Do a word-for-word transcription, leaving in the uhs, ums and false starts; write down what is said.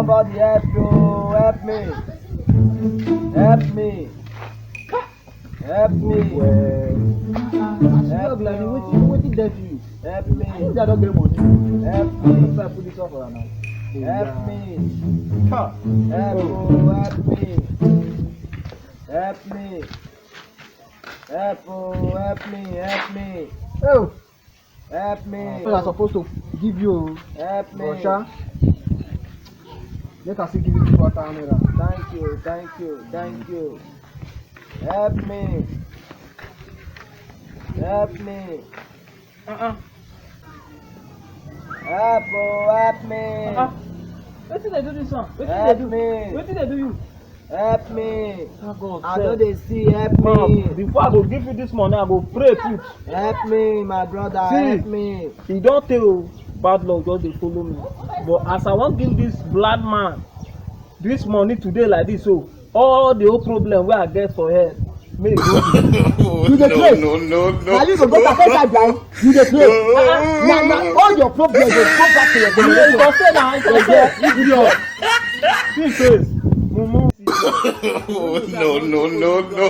Body help you, help me. Help me. Help me. As you talk like this, wetin wetin dey do you? Help me. I think I don get money. Help me. Make I put this one for am now. Help me. Ha. Help oh, help me. Help me. Help oh, help me, help me. Oh. Help me. I suppose to give you. Help me. But sha, make I still give you two thousand naira. Thank you, thank you, thank you. Help me. Help me. Uh-uh. Help oh, help me. Uh-uh. Wetin dey do this one? Wetin dey do? Help me. Wetin dey do you? Help me. Thank God, I sir. No dey see. Help me. Before I go give you this money, I go pray put. Help me, my brother. See, help me. E don tey o, bad luck just dey follow me. But as I wan give this blind man this money today like this, so all the whole problem wey I get for head, make e go. You dey play? No, no, no. Na you go go carry that guy. You dey play? Na na all your problem go come back to your body. You go say na, you go say idiot. See face, mumu. No, no, no, no.